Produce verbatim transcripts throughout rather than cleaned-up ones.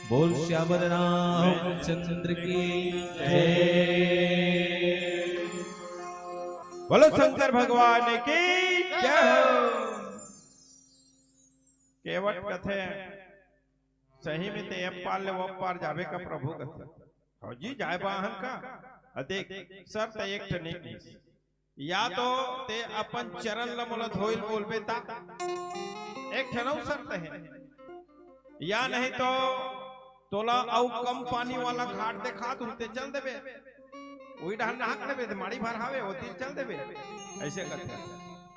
बोल सियावर रामचंद्र की जय। बोलो शंकर भगवान की जय हो। केवट कथे, सही में ते ए पार ले ओ पार जाबे का प्रभु कथे। हव जी, जाय बाहन का। अ देख, शर्त एक ठन हे। या तो ते अपन चरण ल मोला धोइल बोलबे ता, एक ठन अउ शर्त हे, या नहीं तो तोला अउ कम पानी वाला घाट देखा दूं, ते चल देबे, उही डहर नहा के लेबे, ते माड़ी भर हावे, ओती चल देबे, अइसे करके।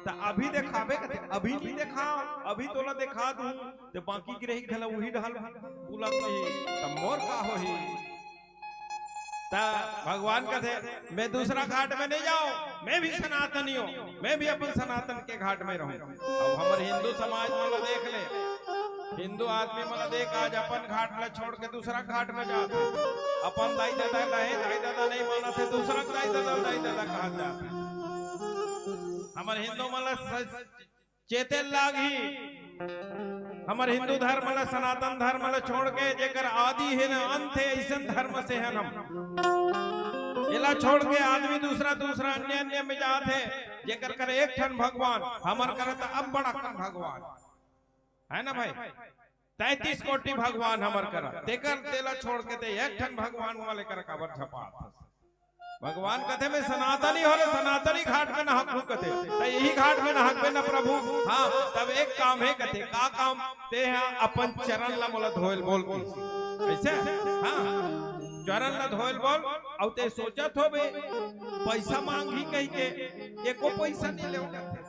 त अभी देखाबे कथे, अभी नहीं देखा, अभी तोला देखा दूं, ते बाकी के रही घला उही डहर बुला के, त मोर का होही? त भगवान कथे, "मैं दूसरा घाट में नहीं जाऊं, मैं भी सनातनी हूं, मैं भी अपन सनातन के घाट में रहूं।" अब हमर हिंदू समाज मन ला देख ले, हिंदू आदमी मन ला देख, आज अपन घाट ला छोड़ के दूसरा घाट में जात हे, अपन दाई ददा नहीं, दाई ददा नहीं मानत हे, दूसरा दाई ददा, दाई ददा कहा जात हे। हमर हिंदू मन ला स-, चेते लागही। हमर हिंदू धर्म ला, सनातन धर्म ला छोड़ के, जेकर आदि हे न अंत हे, अइसन धर्म से हन हम। एला छोड़ के आदमी दूसरा, दूसरा अन्य, अन्य में जात हे, जेकर कर एक ठन भगवान, हमर कर त अब बड़ा कन भगवान हे ना भाई। तैंतीस कोटि भगवान हमर कर, तेकर तेला छोड़ के ते एक ठन भगवान वाले कर काबर झपात हस? भगवान कथे, "मैं सनातनी हों रे, सनातनी घाट में नहाकहूं," कथे। त इही घाट में नहाकबे न प्रभु। हां, तब एक काम हे कथे। का काम? ते ह अपन चरण ला मोला धोइल बोल के। अइसे? हां, चरण ला धोइल बोल। अउ ते सोचत होबे, पइसा मांगही कहिके, एको पइसा नहीं लेव कथे।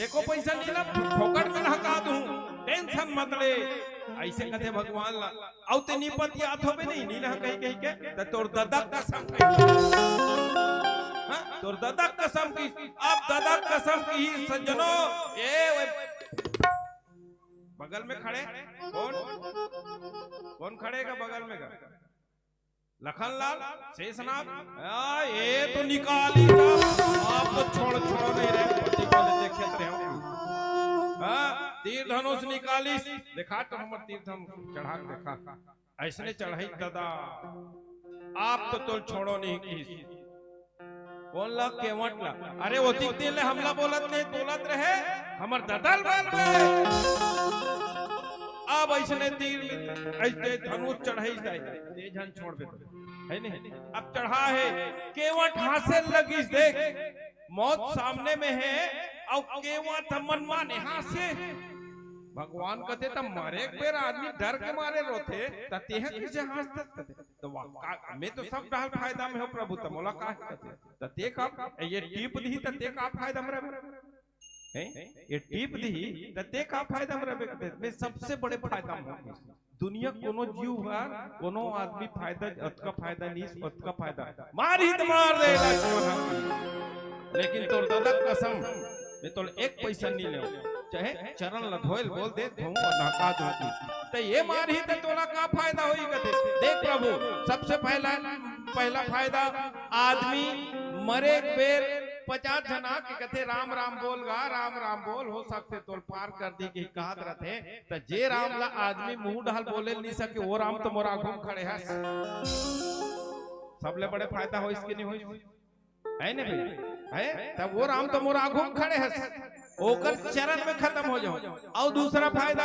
एको पइसा नहीं ला, फोकट में नहका दूं, tension मत ले। अइसे कथे भगवान ला। अउ ते नी पतियात होबे नहीं, नी ना कही, कही के, त तोर ददा कसम कही। हां, तोर ददा कसम की, अब ददा कसम की सज्जनों, ए, ओए, बगल में खड़े, कौन? कौन खड़े का बगल में का? लखन लाल, शेषनाग, आ, ये तो निकाली था। आप तो छोड़, छोड़ नहीं रहे, पति को देखे रहे हो। हां, तीर धनुष निकाली, देखा तो हमर तीर धनुष चढ़ा के देखा। अइसने चढ़ाई ददा, आप तो तोल छोड़ो नहीं किस। कौन ला? केवट ला। अरे, ओतिक दिन ले हमला बोलत नहीं, बोलत रहे, हमर ददा ल बोल रहे। अब अइसने तीर में, अइसने धनुष चढ़ाई जाए, ते झन छोड़ दे, हे नहीं? अब चढ़ा हे, केवट हांसे लगिस, देख, मौत सामने में हे, अउ केवट मनमाने हांसे। भगवान कथे, त मरे के बेर आदमी डर के मारे रोथे, त तेह कइसे हांसत कथे? त वाह, का, मैं तो सब डहर फायदा में हों प्रभु, त मोला का कथे? त ते का, ये टीप दिही, त ते का फायदा में रहे? हैं? ये टीप दिही, त ते का फायदा में रहे? मैं सबसे बड़े फायदा में हों। दुनिया कोनो जीव ह, कोनो आदमी फायदा, अतका फायदा नहीं, अतका फायदा। मारही त मार दे, लेकिन तोर ददा कसम, मैं तोल एक पइसा नहीं लेव, चाहे चरण ल धोइल बोल दे, धोऊं अउ नहका दूं। त ये मारही त तोला का फायदा होही कथे? देख प्रभु, सबसे पहला, पहला फायदा, आदमी मरे के बेर पचास झन आके कथे, "राम राम बोल गा, राम राम बोल, हो सकथे तोल पार कर दी," कही कहत रथे। त जे राम ला आदमी मुंह डहर बोले नहीं सके, ओ राम तो मोर आघू में खड़े हस। सबले बड़े फायदा होइस कि नहीं होइस? हे ना भाई? हे? तब ओ राम तो मोर आघू में खड़े हस, ओकर चरण में खतम हो जाहूं। अउ दूसरा फायदा,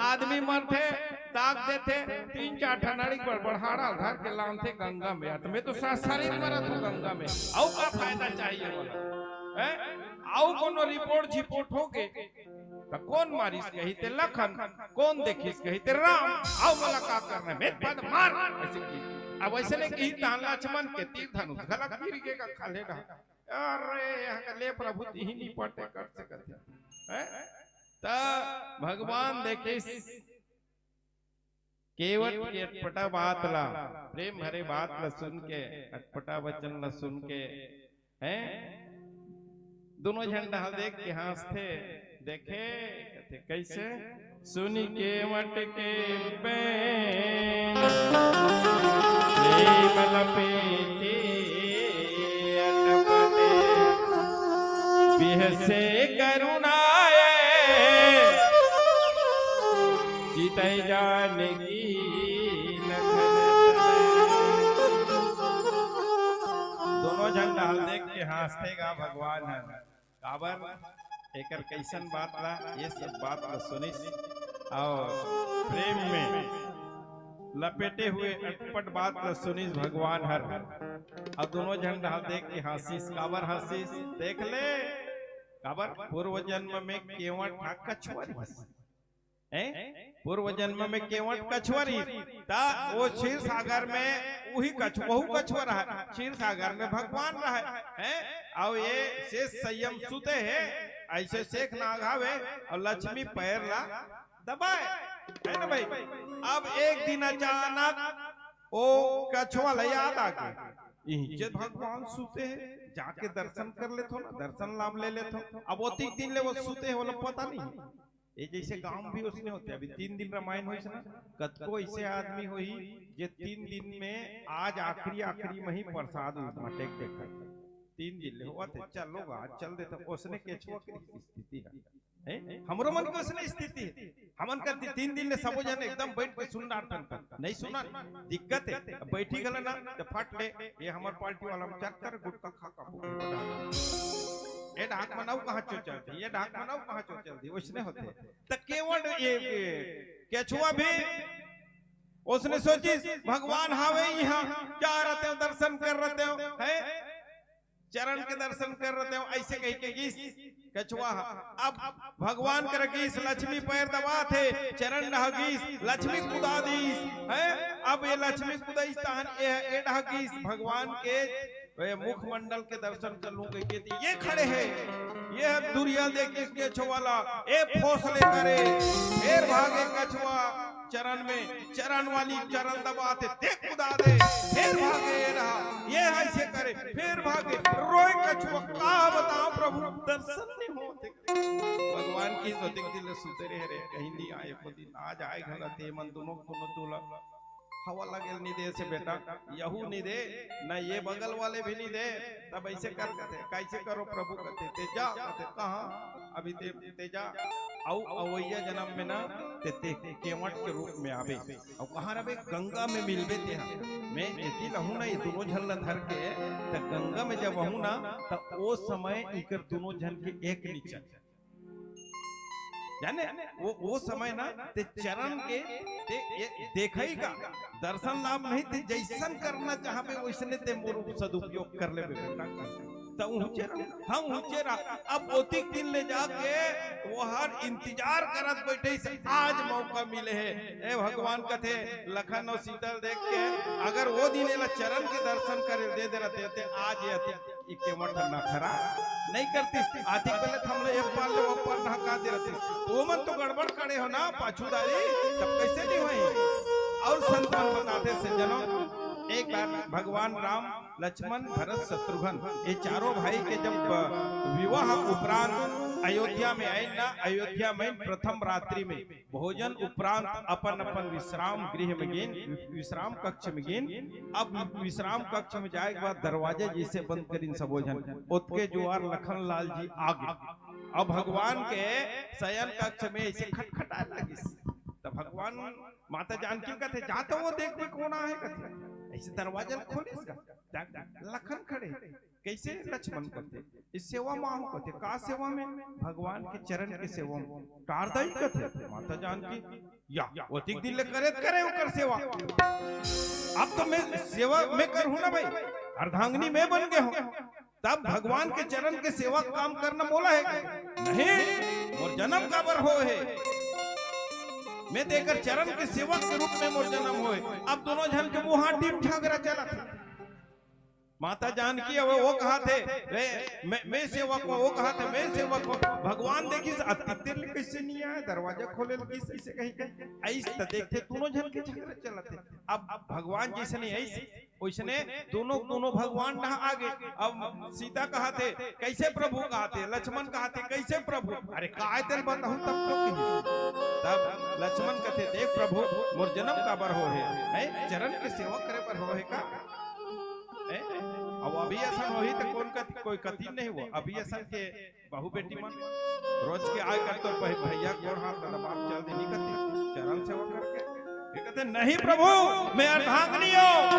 आदमी मरथे, दाग देथे, तीन चार ठन अड़ी बड़बड़हाड़ा धर के लानथे गंगा में। त मैं तो स-, शरीर मरत हों गंगा में, अउ का फायदा चाहिए मोला? हे? अउ कोनो रिपोर्ट झिपोर्ट होगे, त कोन मारिस कही ते लखन, कोन देखिस कही ते राम, अउ मोला का करना हे? मैं पद मार, अइसे की। अब वैसे नहीं कि तहां लक्ष्मण के तीर धनुष घला गिर गे का खाल्हे डहा। अरे, यहाँ का ले प्रभु तिही नहीं पटे कर सकत है। हैं? त भगवान देखे केवट के अटपटा बात ला, प्रेम भरे बात ला सुन के, अटपटा वचन ला सुन के, हैं? दोनों झन डहल देख के हाँसथे, देखे, कथे, "कैसे?" सुनी केवट के बेन, प्रेम लपेटे अटपटे, बिहसे करुणाए, चितई जानकी लखन। दोनों झन डहल देख के हाँसथे गा भगवान ह। काबर? एकर कैसन बात ला, ये सब बात ला सुनिस अउ प्रेम में लपेटे हुए अटपट बात ला सुनिस भगवान हर। अउ दोनों झन डहल देख के हाँसिस। काबर हाँसिस? देख ले, काबर पूर्व जन्म में केवट हा कछुआ रिहिस। हैं? पूर्व जन्म में केवट कछुआ रहिस, त वो क्षीर सागर में उही कछुआ, वहू कछुआ रहय, क्षीर सागर में भगवान रहय, हैं? अउ ये शेष संयम सुते हे, ऐसे शेख नाग हवे, अउ लक्ष्मी पैर ला दबाए, है ना भाई? अब एक दिन अचानक वो कछुआ ला याद आ गे, इही जे भगवान सुते हे, जाके दर्शन कर लेथों ना, दर्शन लाभ ले लेथों। अब ओतिक दिन ले वो सुते हे, ओला पता नहीं। ये जैसे गांव भी उसने होथे। अभी तीन दिन रामायण होइस ना, कतको ऐसे आदमी होही जे तीन दिन में आज आखिरी, आखिरी में ही प्रसाद उठा टेक टेक कर। तीन दिन ले होवत हे, चलो आज चल देथों, उसने केछुआ के स्थिति हे। हैं? हमरो मन के उसने स्थिति हे। हमन का ती-, तीन दिन ले सबो झन एकदम बैठ के सुन डारथन, नहीं सुनन, दिक्कत हे। अब बैठी घला ना, त फट ले, ये हमर पार्टी वाला में चक्कर गुटखा खा का बोल बता। ये डाक मनाऊ कहाँ चो चलती, ये डाक मनाऊ कहाँ चो चलती, उसने होथे। त केवट ये, ये केछुआ भी उसने सोचिस, भगवान हावे इहाँ, जा रतेंव, दर्शन कर रतेंव, हैं? चरण के दर्शन कर रतेंव, ऐसे कहि के गिस कछुआ ह। अब भगवान कर गिस, लक्ष्मी पैर दबाथे, चरण डहा गिस, लक्ष्मी कुदा दिस, हैं? अब ये लक्ष्मी कुदाइस तहन ये, ये डहा गिस, भगवान के ए मुखमंडल के दर्शन कर लूं कहिके, त ये खड़े हे, ये ह दुरिहा देखिस केछुआ ला, ए फोस ले करे, फेर भागे कछुआ चरण में, चरण वाली चरण दबाथे, ते कुदा दे, फेर भागे ये रहा, ये ऐसे करे, फेर भागे, रोए कछुआ, का बताओ प्रभु, दर्शन नहीं होथे। भगवान की सोचे के दिल सुते रहे रे, कहीं नहीं आए, को दिन आज आए घला ते मन दोनों, दोनों तोला हवा लगेल नहीं दे से बेटा, यहू नहीं दे, न ये बगल वाले भी नहीं दे। तब ऐसे कर कथे, कैसे करो प्रभु कथे, ते जा, कथे, कहाँ? अभी ते, ते जा, अउ अवैया जन्म में ना, ते, ते केवट के रूप में आबे। अउ कहाँ रबे? गंगा में मिलबे ते हा। मैं एती लहूँ ना, ये दोनों झन ला धर के, त गंगा में जब आहूँ ना, त ओ समय इकर दोनों झन के एक निचन जाने, वो, वो समय ना, ते चरण के, ते ये देखई का, दर्शन लाभ नहीं, ते जैसन करना चाहबे, वैसने ते मोर सदुपयोग कर लेबे बेटा। त ऊंचे रह, हम ऊंचे रह। अब ओतिक दिन ले जाके वो हर इंतजार करत बैठे से आज मौका मिले हे। ए भगवान कथे, लखन अउ सीता ल देख के, अगर वो दिन एला चरण के दर्शन करे दे दे रहते, ते आज ये अति ई केवट नखरा नहीं करतिस। आतिक बेले थमले एक पार ले ओ पार नहका दे रहतिस। तो मन तो गड़बड़ खड़े हो ना, पाछूदारी, तब कैसे नहीं होई? अउ संत मन बताथे से जनो, एक बार भगवान राम, लक्ष्मण, भरत, शत्रुघ्न, ये चारों भाई के जब, अ, विवाह उपरांत अयोध्या में आइन ना, अयोध्या में प्रथम रात्रि में भोजन उपरांत अपन अपन विश्राम गृह में गेन, विश्राम कक्ष में गेन। अब विश्राम कक्ष में जाए के बाद दरवाजा जैसे बंद करिन सबो झन, ओतके जुआर लखन लाल जी आ गे। अब भगवान के शयन कक्ष में ऐसे खटखटाए लगिस, त भगवान, माता जानकी कथे, "जा तो वो देख में कौन आहे," कथे। ऐसे दरवाजा खोलिस का, जा, जा, लखन खड़े। कैसे लक्ष्मण कथे? इस सेवा में आहूं कथे। का सेवा में? भगवान के चरण के सेवा में। टार दाई कथे, माता जानकी, या, ओतिक दिन ले करे, करे ओकर सेवा। अब तो मैं सेवा मैं करहूं ना भाई, अर्धांगिनी मैं बन गे हों। तब भगवान के चरण के सेवा काम करना मोला हे का? नहीं, मोर जन्म काबर हो हे? मैं तो एकर चरण के सेवक के रूप में मोर जन्म होय। अब दोनों झन के मुहाटिम झगरा चलत हे। माता जानकी हवे, वो कहाथे, "ए, मैं, मैं सेवक हूँ," वो कहाथे, "मैं सेवक हूँ।" भगवान देखिस, "अति तेल कैसे नहीं आया, दरवाजा खोले लगिस," ऐसे कही कही। ऐस त देखथे, दोनों झन के झगरा चलत हे। अब, अब भगवान जैसे नहीं ऐस, ओइसने दोनों, दोनों भगवान ना आगे। अब सीता कहाथे, "कैसे प्रभु?" कहाथे, लक्ष्मण कहाथे, "कैसे प्रभु?" अरे, "काय तेल बताहूं तब तो कही।" तब लक्ष्मण कथे, "देख प्रभु, मोर जन्म काबर हो हे? हैं? चरण के सेवा करे बर हो हे का? हैं? अब अभी असन होही त कोन कथ-, कोई कथी नहीं हुआ। अभी असन के बहू बेटी मन रोज के आय कर तोर भई-, भैया गोड़ हाथ ला दबा के चल देही कथे, चरण सेवा करके। ये कथे, "नहीं प्रभु, मैं अर्धांगिनी हूँ,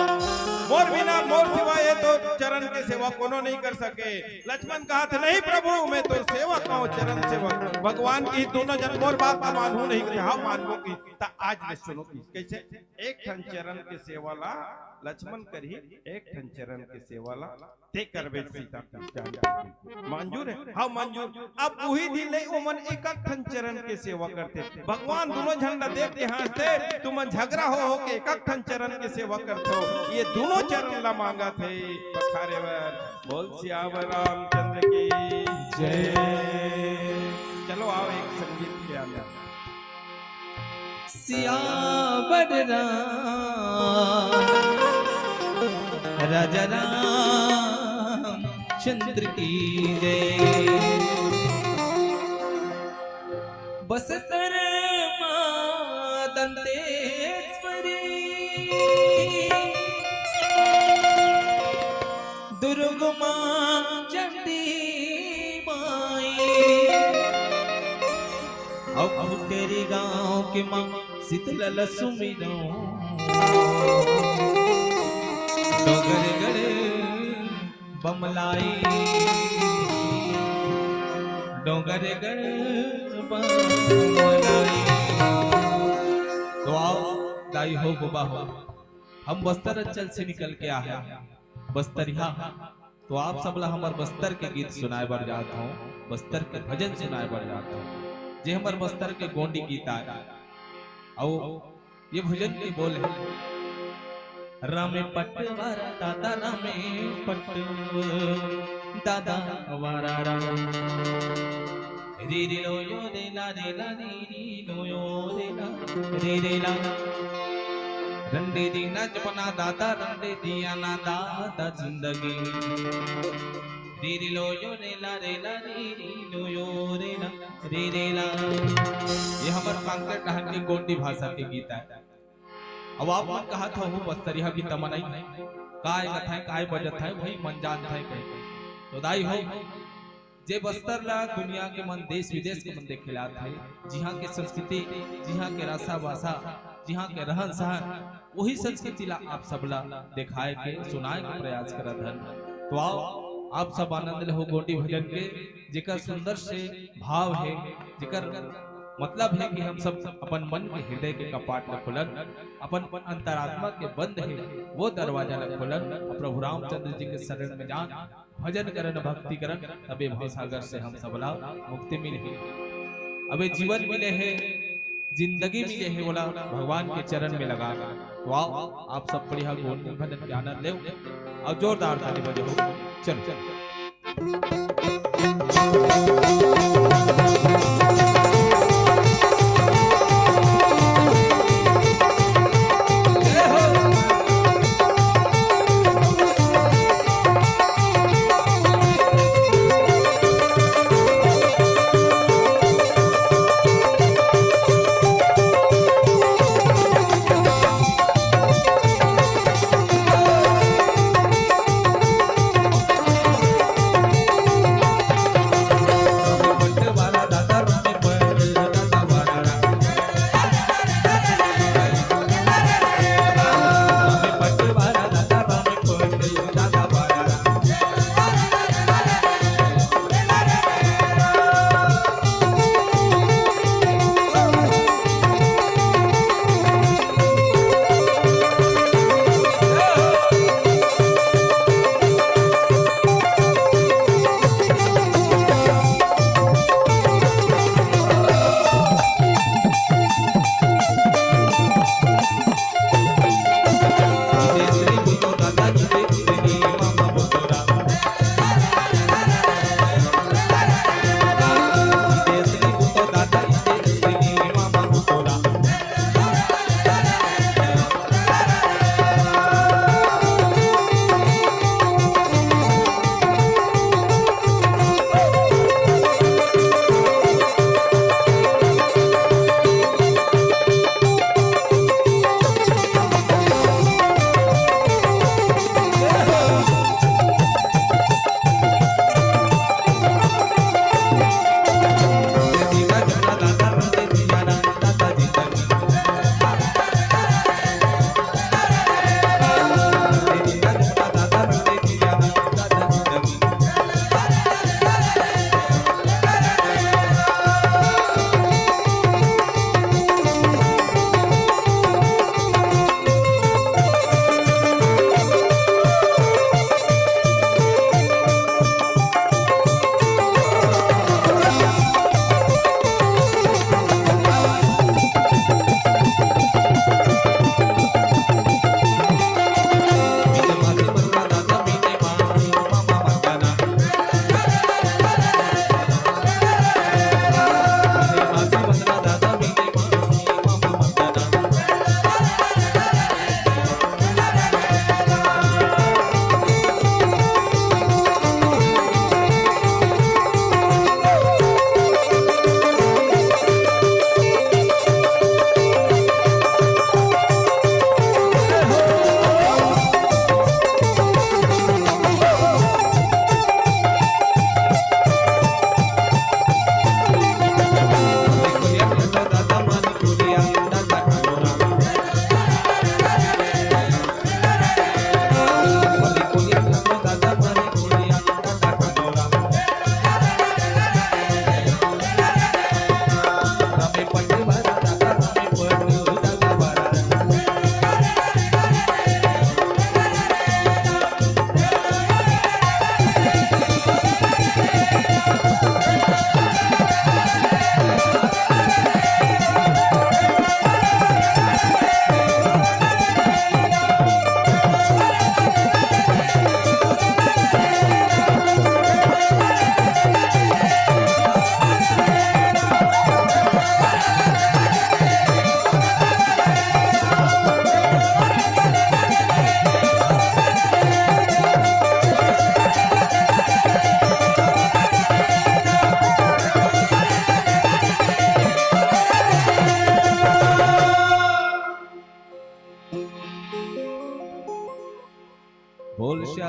मोर बिना, मोर सिवा ये तो चरण के सेवा कोनो नहीं कर सके।" लक्ष्मण कहाथे, "नहीं प्रभु, मैं तो सेवक हूँ, चरण सेवक।" भगवान की दोनों झन मोर बात ला मानहू नहीं कथे, "हाँ, मानबो की, त आज ले सुनो की।" कैसे? एक ठन चरण के सेवा ला लक्ष्मण करही, एक ठन चरण के सेवा ला ते करबे सीता की जान की। मंजूर हे? हाँ, मंजूर। अब उही दिन ले ओमन एक एक ठन चरण के सेवा करथे। भगवान दोनों झन ला देख के हंसथे, "तुमन झगरा हो, हो के एक एक ठन चरण के सेवा करथो। ये दोनों चरण ला मांगथे पखारे बर।" बोल सियावर रामचंद्र की जय। चलो आओ एक संगीत के अंदर। सियावर राम, राजा रामचंद्र की जय। बस्तर माँ दंतेश्वरी, दुर्ग माँ चंडी माई, अउ खुटेरी गांव के माँ शीतला ल सुमिरंव। डोंगरगढ़ बमलाई, डोंगरगढ़ बमलाई। तो आओ दाई हो, बाबा हो, हम बस्तर अंचल से निकल के आए हैं, बस्तरिया। तो आप सब ला हमर बस्तर के गीत सुनाए बर जात हूँ, बस्तर के भजन सुनाए बर जात हूँ, जे हमर बस्तर के गोंडी गीत आय। अउ ये भजन के बोल हे, "रामे पट वारा दादा, रामे पट दादा वारा राम। रे रे लो यो रे ला रे ला रे रे लो यो रे ला रे रे ला। रंडे दीना जपना दादा, रंडे दिया ना दादा जिंदगी। रे रे लो यो रे ला रे ला रे रे लो यो रे ला रे रे ला।" ये हमर कांकेर डहन के गोंडी भाषा के गीत आय। अब आप मन कहत हो, "बस्तरिया भी तमन आई, काय कथाय, काय बजत है, वही मन जानत है कहीं।" तो दाई हो, जे बस्तर ला दुनिया के मन, देश विदेश के मन देखे ला आथे, जिहाँ के संस्कृति, जिहाँ के रासा भाषा, जिहाँ के रहन सहन, वही संस्कृति ला आप सब ला देखाए के, सुनाए के प्रयास करत हन। तो आओ, आप सब आनंद लेहो गोंडी भजन के, जेकर सुंदर से भाव हे, जेकर मतलब हे कि हम सब अपन मन के, हृदय के कपाट ला खोलन, अपन अंतरात्मा के बंद हे वो दरवाजा ला खोलन, प्रभु रामचंद्र जी के शरण में जान, भजन करन, भक्ति करन, तबे भवसागर से हम सबला मुक्ति मिलही। अबे जीवन मिले हे, जिंदगी मिले हे, ओला भगवान के चरण में लगा। तो आओ, आप सब बढ़िया गोंडी भजन के आनंद लेव अउ जोरदार ताली बजाओ। चलो, चलो।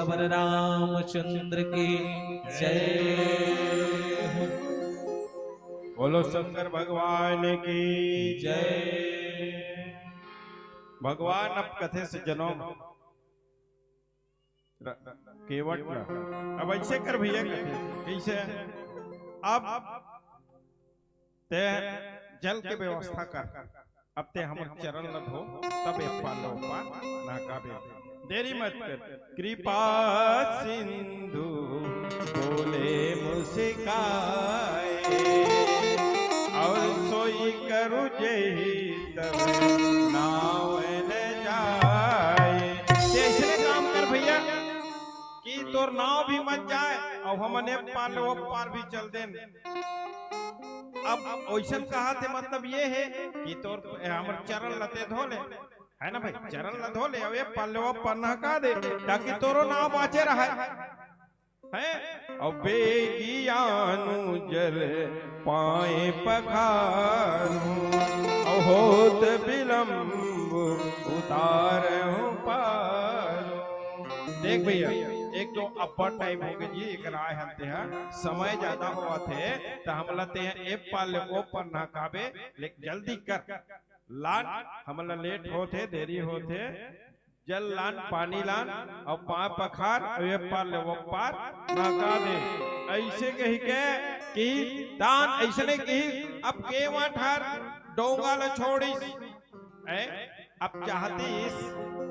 पर रामचंद्र की जय। बोलो शंकर भगवान की जय। भगवान अब कथे से जनो र-, केवट ला। अब ऐसे कर भैया, कथे कैसे? अब ते जल के व्यवस्था कर, अब ते हमर चरण ल धो, तब ए पार ले ओ पार नहकाबे। देरी मत कर। कृपा सिंधु बोले मुस्काए, और सोई करू जेहि तब नाव न जाए। ते ऐसने काम कर भैया कि तोर नाव भी मत जाए और हमन ए पार ले ओ पार भी चल देन। अब ओइसन कहा थे, मतलब ये है कि तोर हमर चरण ल ते धो ले, है ना भाई, चरण ल धो ले, अब ए पार ले ओ पार नहका दे, ताकि तोरो नाव बाँचे रहे। हैं? अब बेगियानु जल पाए पखारू, अब होत विलंब उतारहु पारू। देख भैया, एक तो अब्बड़ टाइम हो गए जी, एक राय हन ते हा, समय ज्यादा होवत हे, त हमला ते हा ए पार ले ओ पार नहकाबे, लेकिन जल्दी कर, लान, हमला लेट होत हे, देरी होत हे, जल लान, पानी लान, अउ पाँय पखार, अउ ए पार ले ओ पार नहका दे। ऐसे कही के कि दान ऐसने कही, अब केवट हर डोंगा ल छोड़िस, हैं? अब चाहतिस,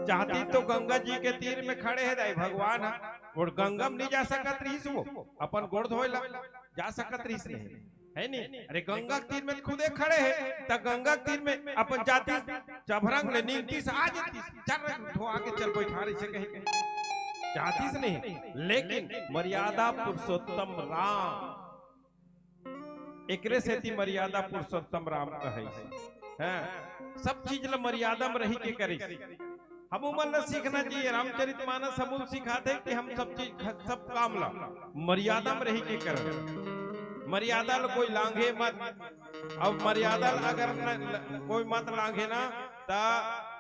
चाहतिस तो गंगा जी के तीर में खड़े हे दाई भगवान ह। वो गंगा में नहीं जा सकत रहिस, वो अपन गोड़ धोए ला जा सकत रहिस नहीं, है नी? अरे गंगा के तीर में खुदे खड़े हे, त गंगा के तीर में अपन जातिस, चभरंग ले नींगतिस, आ जातिस, चल रे, धो आगे चल बैठा रहिस कही के। चाहतिस नहीं, लेकिन मर्यादा पुरुषोत्तम राम, एकरे सेती मर्यादा पुरुषोत्तम राम कहे। हैं, सब चीज ल मर्यादा में रही के करिस। हम उमन ल सीखना चाहिए, रामचरित मानस हमू ल सिखाथे कि हम सब चीज, सब काम ल मर्यादा में रही के करन। मर्यादा ल कोई लांघे मत, अउ मर्यादा ल अगर न, कोई मत लांघे ना, त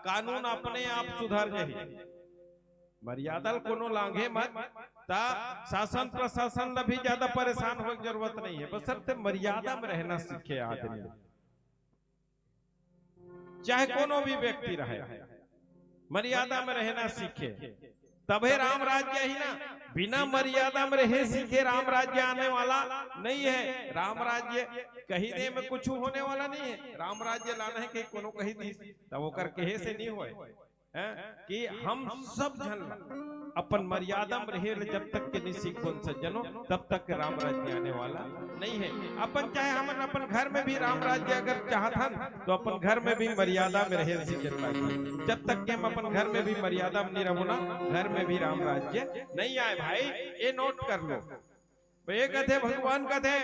कानून अपने आप सुधर जाही। मर्यादा ल कोनो लांघे मत, त शासन प्रशासन ल भी ज्यादा परेशान होए के जरूरत नहीं है, बशर्ते मर्यादा में रहना सीखे आदमी, चाहे कोनो भी व्यक्ति रहे, मर्यादा में रहना सीखे, तभे राम राज्य ही ना। बिना मर्यादा में रहे सीखे राम राज्य आने वाला नहीं है। राम राज्य कही दे में कुछ होने वाला नहीं है। राम राज्य लाना है कि कोनो कही दी, तब ओकर कहे से नहीं होए। हैं, कि हम सब झन ला अपन मर्यादा में रहे ले जब तक के नहीं सीखबोन सज्जनों, तब तक के राम राज्य आने वाला नहीं है। अपन चाहे हमन अपन घर में भी राम राज्य अगर चाहत हन, तो अपन घर में भी मर्यादा में रहे सीखे पाई। जब तक के हम अपन घर में भी मर्यादा में नहीं रहबो ना, घर में भी राम राज्य नहीं आए भाई, ये नोट कर लो। तो ये कथे, भगवान कथे,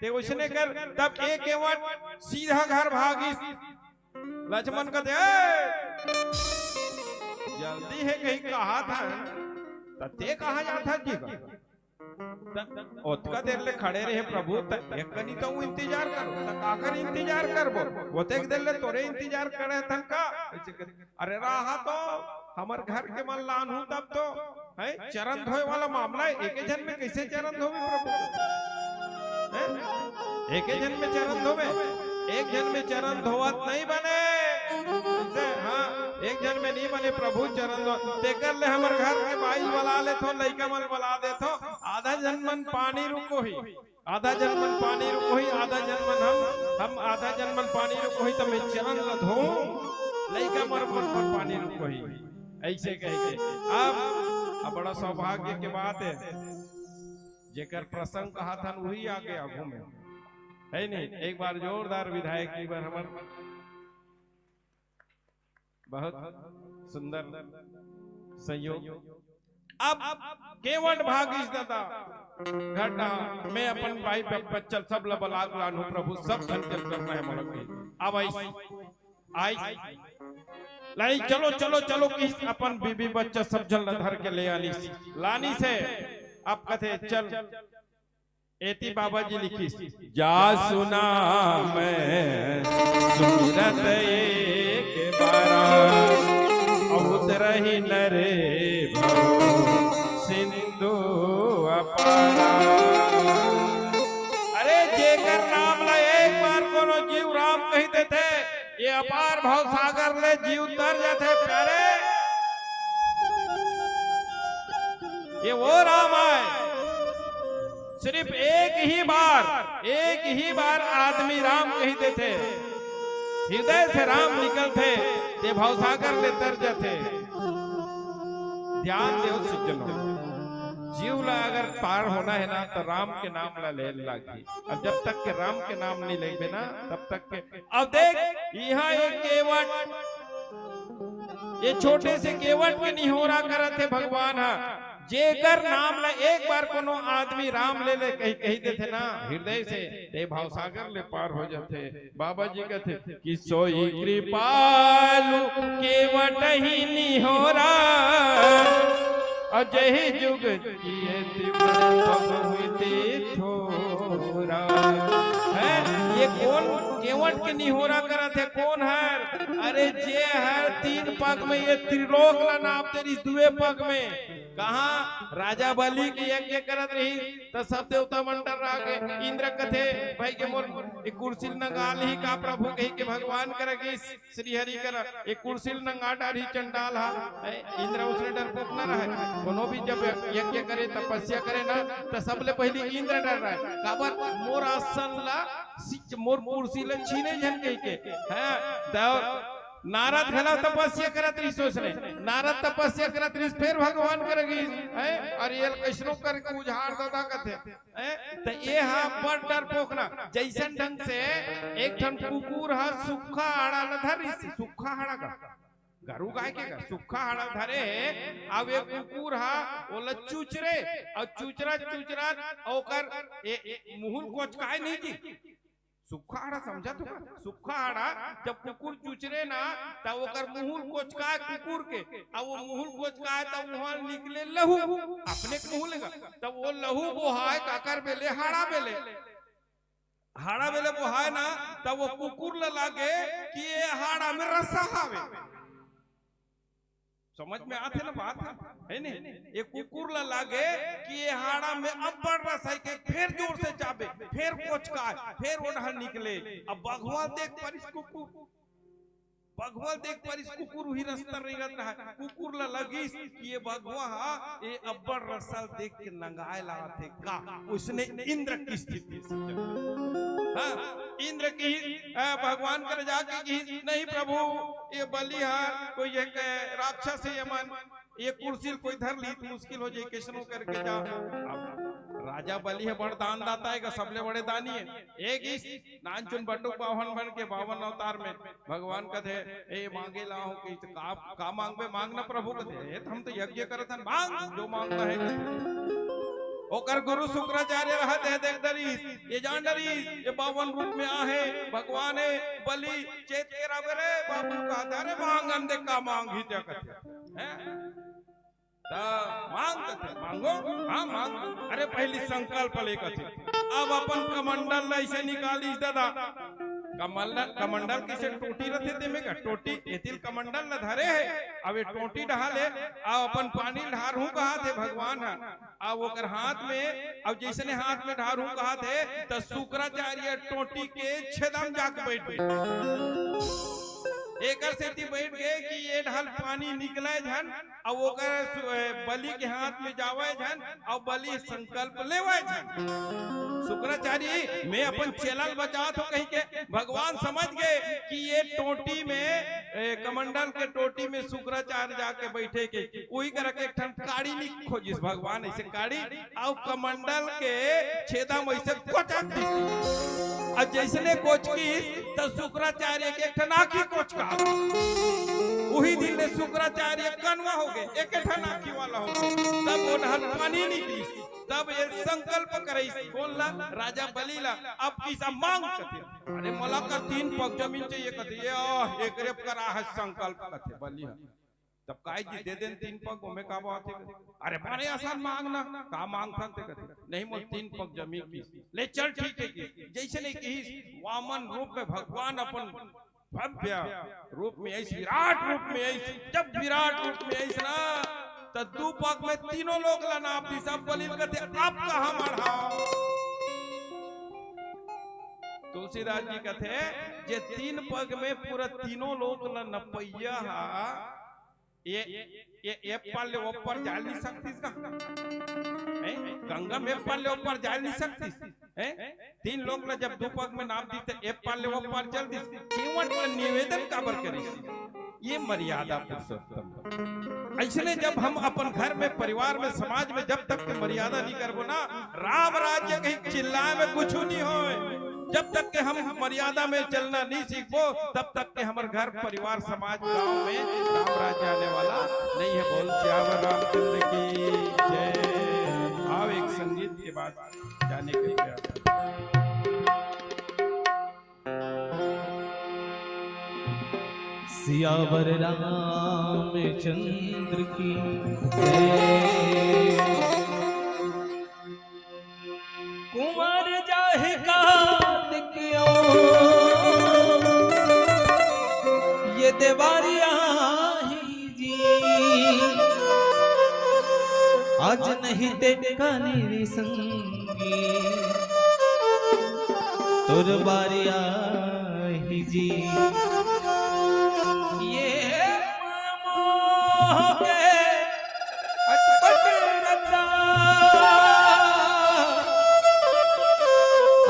ते उसने कर, तब एक केवट सीधा घर भागिस। लक्ष्मण कथे, "ए, जल्दी है कहीं कहा था, त ते कहाँ जात हस जी का?" त ओतका देर ले खड़े रहे प्रभु, त एक कनी तो इंतजार करो, त काकर इंतजार करबो? ओतेक देर ले तोरे इंतजार करे थन का? अरे रहा तो, हमर घर के मन लानहूं तब तो, हैं? चरण धोए वाला मामला है, एके झन में कैसे चरण धोवे प्रभु? हैं? एके झन में चरण धोवे, एक झन में चरण धोवत नहीं बने। कैसे? हाँ, एक झन में नहीं बने प्रभु चरण धो। तेकर ले हमर घर के बाई ल बला लेथो, लइका मन बला देथो, आधा झन मन पानी रुकोही। आधा झन मन पानी रुकोही, आधा झन मन हम, हम आधा झन मन पानी रुकोही, त मैं चरण ल धोऊं, लइका मन मन पर पानी रुकोही। ऐसे कह के अब, अब बड़ा सौभाग्य के बात है, जेकर प्रसंग कहा था वही आगे आगू में, है नहीं? एक बार जोरदार विधायक जी बर हमर बहुत सुंदर संयोग। अब केवट भागिस दादा, घटा, मैं अपन भाई ब-, बच्चा सब ल बला के लानहूं प्रभु, सब झन चल करना है मोला कही। अब आई, आई, लाई, चलो, चलो, चलो, कि अपन बीबी बच्चा सब झन ल धर के ले आनी, लानी से। अब कथे, चल, एती बाबा जी लिखिस, जा सुना मैं सुमिरत एक बारा, अवत रही नरे भव से अरे, जेकर नाम ला एक बार कोनो जीव राम कहि देथे, ये अपार भव सागर ले जीव तर जाथे प्यारे। ये वो राम आय, सिर्फ एक ही बार, एक ही बार आदमी राम कहि देथे, हृदय से राम निकलथे, ते भवसागर ले तर जाथे। ध्यान देव सज्जनों, जीव ला अगर पार होना है ना, तो राम के नाम ला ले लागही। अब जब तक के राम के नाम नहीं लेबे ना, तब तक के। अब देख, यहाँ एक केवट, ये छोटे से केवट के निहोरा करत हे भगवान हा, जेकर नाम ला एक बार कोनो आदमी राम ले ले कही, कही देथे ना हृदय से, ते भाव सागर ले पार हो जाथे। बाबा जी कहते कि सोई कृपालु केवट ही निहोरा, अजही जुग किए तिवत पग हुई थोरा। हैं? ये कोन केवट के निहोरा करत हे? कोन हर? अरे, जे हर तीन पग में ये त्रिलोक ला नाप दे रहिस, दुए पग में। कहाँ राजा बलि के यज्ञ करत रहिस, त सब देवता मन डर्रा गे। इंद्र कथे, भाई के मोर ए कुर्सी ल नंगा लिही का प्रभु, कहि के भगवान करा गिस। श्री हरि करा, ए कुर्सी ल नंगा डारही चंडाल हा। ए, इंद्र उसने डरपोक न रहय। कोनो भी जब यज्ञ करे, तपस्या करे ना, त सबले पहिली इंद्र डर्राय। काबर? मोर आसन ला सिच-, मोर कुर्सी ला छीने झन कहि के। हैं, त नारद घला तपस्या करत रहिस उसने। नारद तपस्या करत रहिस, फेर भगवान करा गिस। हैं, अउ एला कइसनो करके उझार ददा कथे। हैं? त ए हा बड़ डरपोक ना, जइसन ढंग से एक ठन कुकुर हा सुक्खा हाड़ा ला धरिस, सुक्खा हाड़ा का, गरू गाय के का, सुक्खा हाड़ा धरे हे, अब ए कुकुर हा ओला चुचरे, अउ चुचरत चुचरत ओकर ए, ए, मुहुल कोचकाय नहीं जी, सुक्खा हाड़ा समझत हो का? सुक्खा हाड़ा जब कुकुर चुचरे ना, त ओकर मुहुल कोचकाय कुकुर के, अउ वो मुहुल कोचकाय त उहाँ निकले लहू, अपने के मुहुल का, त वो लहू बोहाय काकर बेले, हाड़ा बेले। हाड़ा बेले बोहाय ना, त वो कुकुर ल लागे कि ये हाड़ा में रसा हावे। समझ में आथे ना बात, है नहीं? ये कुकुर ला लागे कि ये हाड़ा में अब्बड़ रस हे के, फेर जोर से चाबे, फेर कोचकाय, फेर ओ डहर निकले। अब बघवा देख परिस कुकुर, बघवा देख परिस कुकुर उही रस्ता रेंगत रहय। कुकुर ला लगिस कि ये बघवा हा ये अब्बड़ रस ला देख के नंगाय ला आथे का। उसने इंद्र की स्थिति से, हाँ, इंद्र की, अ, भगवान कर जाके कि नहीं प्रभु, ये बलि हा कोई एक, अ, राक्षस हे, ये मन ये कुर्सी ल कोई धर ली त मुश्किल हो जाही, कइसनो करके जा। अब राजा बलि हे, बड़ दान दाता हे गा, सबले बड़े दानी हे। एक इस नानचुन बटुक बावन बन के बावन अवतार में भगवान कथे, ए मांगे ला हो कि का, का मांगबे, मांग ना प्रभु कथे, ए त हम तो यज्ञ करत हन, मांग जो मांगना हे कथे। ओकर गुरु शुक्राचार्य रहत हे, देख डरिस, ये जान डरिस, ये बावन रूप में आहे, भगवान हे, बलि चेत के रबे रे बाबू का, अरे मांगन दे का मांगही ते कथे। हैं? त मांग कथे, मांगो, हाँ मांग। अरे पहिली संकल्प ले कथे। अब अपन कमंडल ला अइसे निकालिस ददा। कमंडल, कमंडल कइसे टोटी रथे ते में का? टोटी, एती ल कमंडल ला धरे हे। अब ये टोटी डहा ले, अब अपन पानी ल ढारहूँ कहाथे भगवान हा। अब ओकर हाथ में, अब जइसने हाथ में ढारहूँ कहाथे, त शुक्राचार्य टोटी के छेदा म जाके बइठ गे। एकर सेती बइठ गे कि ये डहर पानी निकलय झन, अउ ओकर सु-, ए, बलि के हाथ में जावय झन, अउ बलि संकल्प लेवय झन। शुक्राचार्य, मैं अपन चेला ल बचात हों कहि के भगवान समझ गे कि ये टोटी में, ए, कमंडल के टोटी में शुक्राचार्य जाके बइठे के, उही करा के एक ठन काड़ी नी खोजिस भगवान, अइसे काड़ी अउ कमंडल के छेदा म अइसे कोचक दिस। अउ जइसने कोचकिस, त शुक्राचार्य के एक ठन आँखी कोचका। उही दिन ले शुक्राचार्य कनवा हो गे, एक ठन आँखी वाला हो गे। तब ओ डहर पानी निकलिस, तब ये संकल्प करइस, कोन ला? राजा बलि ला। अब कइसा मांग कथे, अरे मोला का तीन पग जमीन चाहिए कथे, ये, आह, एकरे करा हे संकल्प कथे बलि हा। तब काय जी दे देन तीन पग, ओमे का बात हे? अरे बने आसान मांग ना, का मांगथन ते कथे, नहीं मोर तीन पग जमीन किस। ले चल ठीक हे कि जइसने किहिस वामन रूप में भगवान अपन भव्य रूप में आइस, विराट रूप में आइस। जब विराट रूप में आइस ना, त दू पग में तीनों लोक ला नाप दिस, अब बलि ल कथे, "अब कहाँ मढ़ाव?" तुलसीदास जी कथे, "जे तीन पग में पूरा तीनों लोक ला नपइया हा, ये, ये, ये पार ले ओ पार जाय नइ सकतिस का? हैं? गंगा में पार ले ओ पार जाय नइ सकतिस?" हैं? तीन लोक ला जब दू पग में नाप दिस, त ए पार ले ओ पार चल दिस। केवट ला निवेदन काबर करिस? ये मर्यादा पुरुषोत्तम। अइसने जब हम अपन घर में, परिवार में, समाज में जब तक के मर्यादा नइ करबो ना, राम राज्य कहीं चिल्लाय में कुछू नइ होय। जब तक के हम मर्यादा में चलना नइ सीखबो, तब तक के हमर घर, परिवार, समाज, गांव में राम राज्य आने वाला नइ हे। बोल सियावर रामचंद्र की जय। आओ, एक संगीत के बाद जाने के प्रयास। सियावर रामचंद्र की जय। कुंवर जाहि काल कियो, ये देवारिया ही जी। आज नहीं ते काली रे संगी, तोर बारिया ही जी। ये मोह के अटपट रता,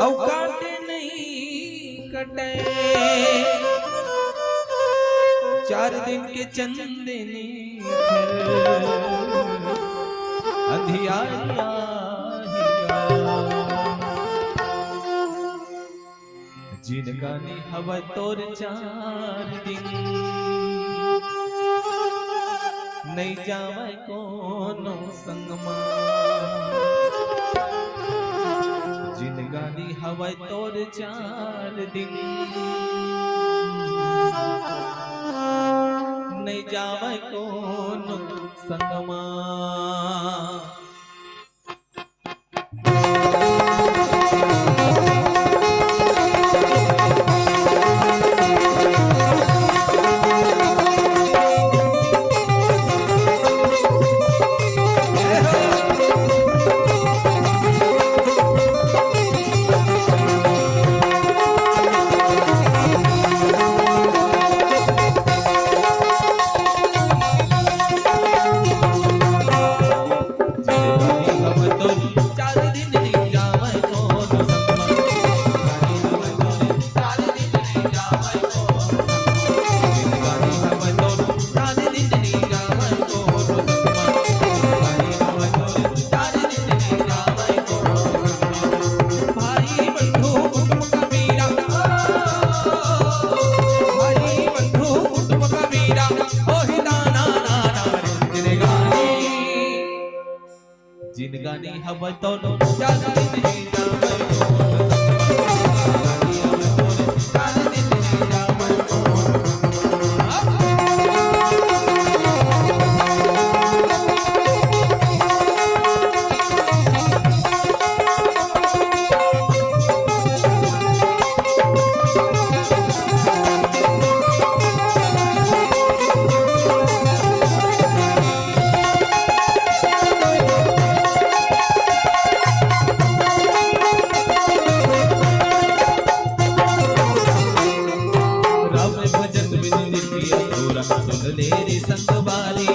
अउ काटे नहीं कटे। चार दिन के चंदनी घर अंधियारिया हिया। जिनगानी हवय तोर चार दिन, नइ जावय कोनो संगमा। जिनगानी हवय तोर चार दिन, नइ जावय कोनो संगमा। जिनगानी हवय तोर चार दिन नइ जावय कोनो संगमा। राम भजन बिन नित्य अधूरा, सुन ले रे संगवारी।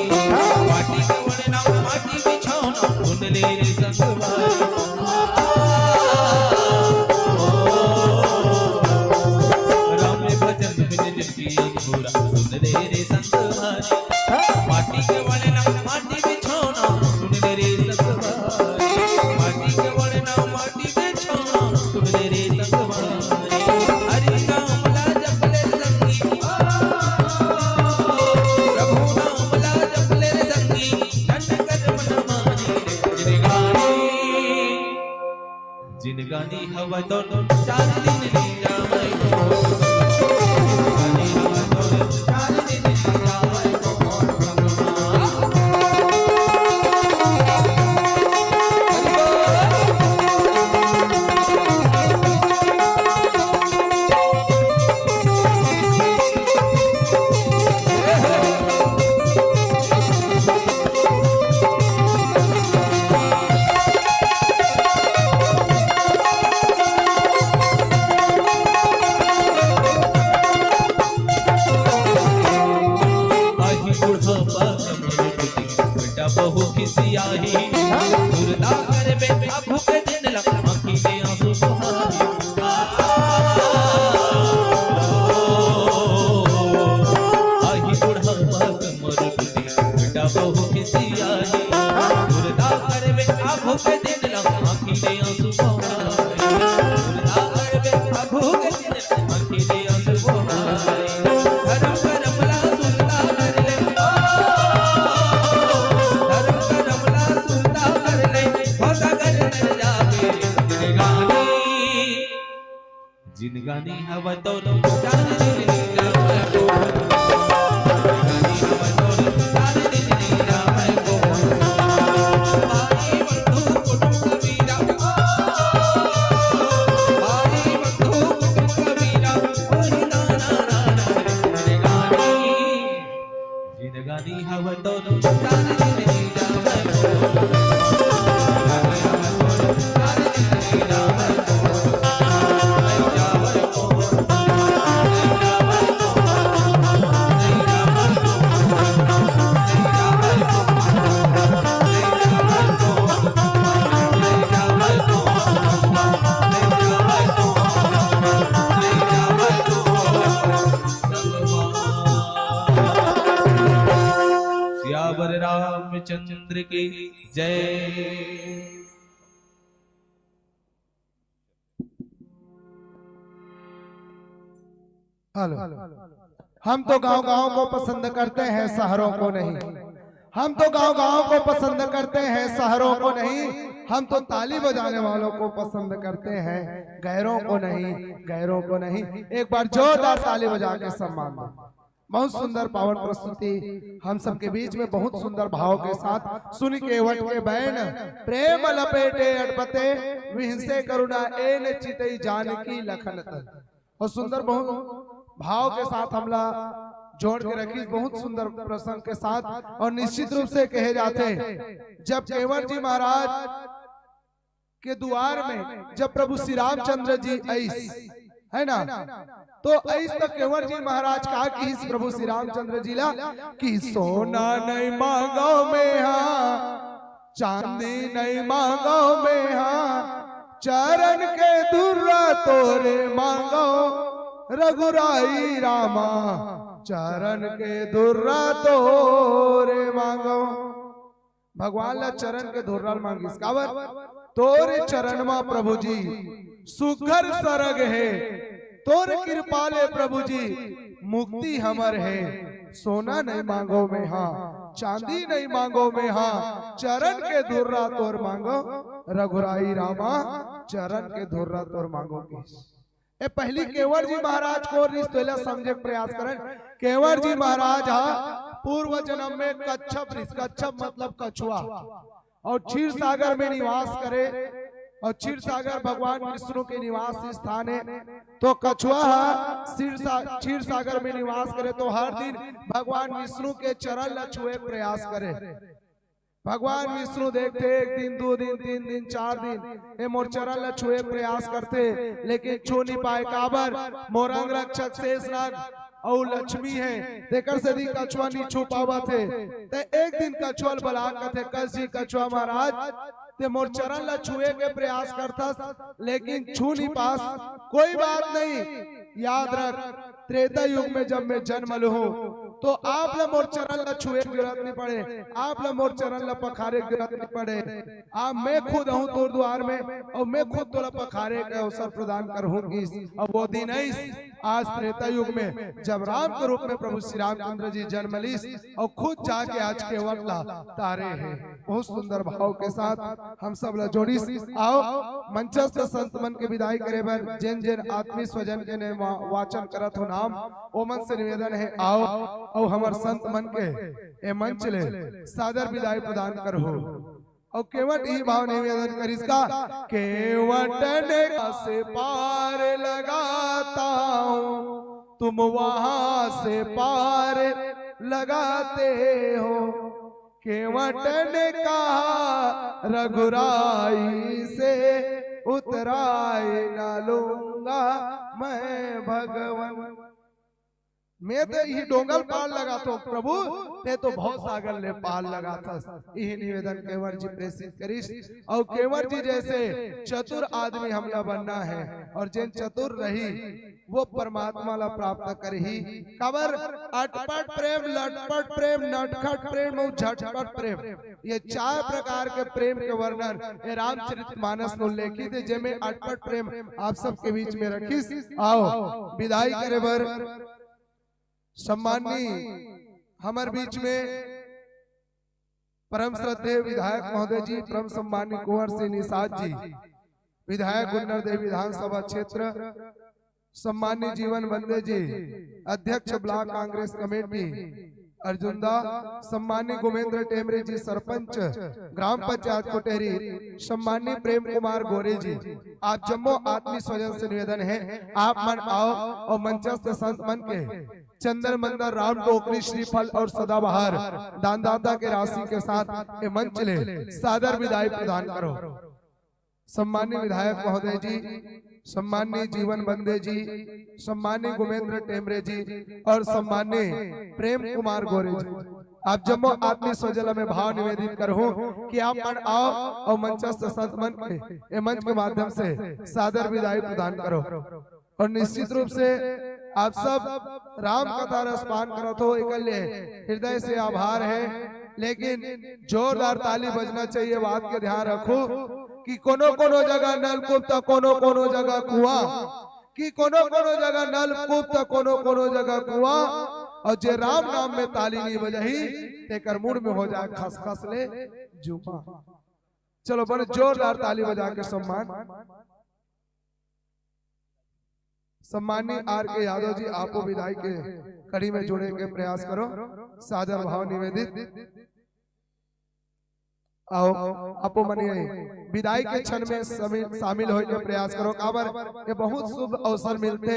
माटी के वड़ना, माटी बिछौना, सुन ले रे संगवारी। राम भजन बिन नित्य अधूरा, सुन ले रे संगवारी। माटी के वड़ना, माटी बिछौना, सुन ले रे संगवारी। माटी के वड़ना, माटी बिछौना, सुन ले रे संगवारी। हरि नाम ला जप ले रे संगी, प्रभु नाम ला जप ले रे संगी, धन कर्म न मानी रे जिनगानी। जिनगानी हवय तोर चार दिन नइ जावय कोनो। जिनगानी हवय तोर चार दिन नइ जावय कोनो। गानी हवा तो चांद दिन राम को। गानी हवा तो चांद दिन राम को। भाई बंधु कुटुंब कबीरा। भाई बंधु कुटुंब कबीरा। ओ रे ना ना ना ना रे गानी। जिनगानी हवा तो चांद दिन राम को। सियावर रामचंद्र की जय। हेलो। हम तो गांव गांव को पसंद करते हैं, शहरों को नहीं। हम तो गांव गांव को पसंद करते हैं, शहरों को नहीं। हम तो ताली बजाने वालों को पसंद करते हैं, गैरों को नहीं, गैरों को नहीं। एक बार जोरदार ताली बजा के सम्मान दो। बहुत सुंदर पावन प्रस्तुति हम सबके बीच में, बहुत सुंदर भाव के साथ। सुनि केवट के बैन प्रेम लपेटे अटपते, विहसे करुणा एन चितई जानकी लखन तन। और सुंदर बहुत भाव के साथ हमला जोड़ के रखिस, बहुत सुंदर प्रसंग के साथ। और निश्चित रूप से कहे जाथे, जब केवट जी महाराज के दुआर में जब प्रभु श्री रामचंद्र जी आइस, है ना, तो आइस तो केवट जी महाराज का किहिस प्रभु श्री रामचंद्र जी ला कि सोना नहीं मांगो में हा, चांदी नहीं मांगो में हा, चरण के धुर्रा तोरे मांगो, रघुराई रामा, चरण के धुर्रा तोरे मांगो। भगवान ला चरण के धुर्रा ल मांगिस। काबर? तोरे चरण मा प्रभु जी सुघर सरग हे, तोरे कृपा ले प्रभु जी मुक्ति हमर हे। सोना नहीं मांगो में हा, चांदी नहीं मांगो में हा, चरण के धुर्रा तोर मांगो, रघुराई रामा, चरण के धुर्रा तोर मांगो। ए पहली केवट जी महाराज कोन रिहिस, तेला समझे के प्रयास करन। केवट जी महाराज हा पूर्व जन्म में कच्छप रिहिस, कच्छप मतलब कछुआ, और क्षीर सागर में निवास करे, और क्षीर सागर भगवान विष्णु के निवास स्थान है। तो कछुआ हा क्षीर सा-, क्षीर सागर में निवास करे, तो हर दिन भगवान विष्णु के चरण ला छुए के प्रयास करे। भगवान विष्णु देखथे, एक दिन, दू दिन, तीन दिन, चार दिन, ए मोर चरण ला छुए के प्रयास करथे, लेकिन छू नहीं पाए। काबर? मोर अंग रक्षक शेष नाग अउ लक्ष्मी हे, तेकर सेती कछुआ नहीं छू पावत हे। ते एक दिन कछुआ ल बला कथे, कस जी कछुआ महाराज, ते मोर चरण ला छुए के प्रयास करथस, लेकिन छू नहीं पास। कोई बात नहीं, याद रख, त्रेता युग में जब मैं जन्म लूं, तो आप ला मोर चरण ला छुए के जरूरत नहीं पड़े, आप ला मोर चरण ला पखारे के जरूरत नहीं पड़े। आप, मैं खुद आहूं तोर दुआर में, और मैं खुद तोला पखारे के अवसर प्रदान करहूं किहिस। अब वो दिन आइस, आज त्रेता युग में, जब राम के रूप में प्रभु श्री रामचंद्र जी जन्म लिस, और खुद जाके आज केवट ला तारे हे। बहुत सुंदर भाव के साथ हम सब ला जोड़िस। आओ, मंचस्थ संत मन के विदाई करे बर जेन जेन आत्मीय स्वजन के ने वा-, वाचन करत हो नाम, ओमन से निवेदन हे, आओ, अउ हमर संत मन के ए मंच ले सादर विदाई प्रदान करहु। अउ केवट ही भाव निवेदन करिस का, केवट ने से पार लगाता हूँ, तुम वहां से पार लगाते हो। केवट ने कहा, रघुराई से उतराई ना लूंगा मैं भगवन। मैं तो इही डोंगल पार लगाथो प्रभु, ते तो भव सागर ले पार लगाथस। इही निवेदन केवट जी प्रेषित करिस। और केवट जी जैसे चतुर आदमी हमला बनना है, और जेन चतुर रही, वो परमात्मा ला प्राप्त करही। काबर? अटपट प्रेम, लटपट प्रेम, नटखट प्रेम और झटपट प्रेम, ये चार प्रकार के प्रेम के वर्णन ये रामचरित मानस में उल्लेखित है, जेमे अटपट प्रेम आप सबके बीच में रखिस। आओ, विदाई करे बर सम्माननीय हमर बीच में परम श्रद्धेय विधायक महोदय जी, परम सम्माननीय कुंवर सिंह निषाद जी, विधायक गुन्नर देव विधानसभा क्षेत्र, सम्मानित जीवन बंदे जी, अध्यक्ष ब्लॉक कांग्रेस कमेटी अर्जुंदा, सम्मानित गुमेंद्र टेमरे जी, सरपंच ग्राम पंचायत कोटेरी, सम्मानित प्रेम कुमार गोरे जी, आप जम्मो आत्मीय स्वजन से निवेदन है, आप मन आओ और मंचस्थ संत मन के चंदन मंदर, राम टोकरी, श्रीफल और सदाबहार दानदाता के राशि के साथ ये मंच ले सादर विदाई प्रदान करो। सम्मानित विधायक महोदय जी, सम्मानित जीवन बंदे जी, सम्मानित गुमेंद्र टेमरे जी और सम्मानित प्रेम कुमार गोरे जी, आप जम्मो आत्मीय स्वजन में भाव निवेदित करहूं कि आप मन आओ और मंचस्थ संत मन के ये मंच के माध्यम से सादर विदाई प्रदान करो। और निश्चित रूप से आप सब राम कथा रसपान करत हो, एकर ले हृदय से आभार है, लेकिन जोरदार ताली बजना चाहिए। बात के ध्यान रखो कि कोनो कोनो जगह नलकूप त कोनो कोनो जगह कुआं, कि कोनो कोनो जगह नलकूप त कोनो कोनो जगह कुआं, और जे राम नाम में ताली नहीं बजही तेकर मुड़ में हो जाए खसखस ले जुआं। चलो, बड़े जोरदार ताली बजा के सम्मान। सम्मानी आर के यादव जी, आपो विदाई के कड़ी में जुड़े के प्रयास करो। सादर भाव निवेदित। आओ, आपो मनी विदाई के क्षण में समी-, शामिल होए के प्रयास करो। काबर ये बहुत शुभ अवसर मिलते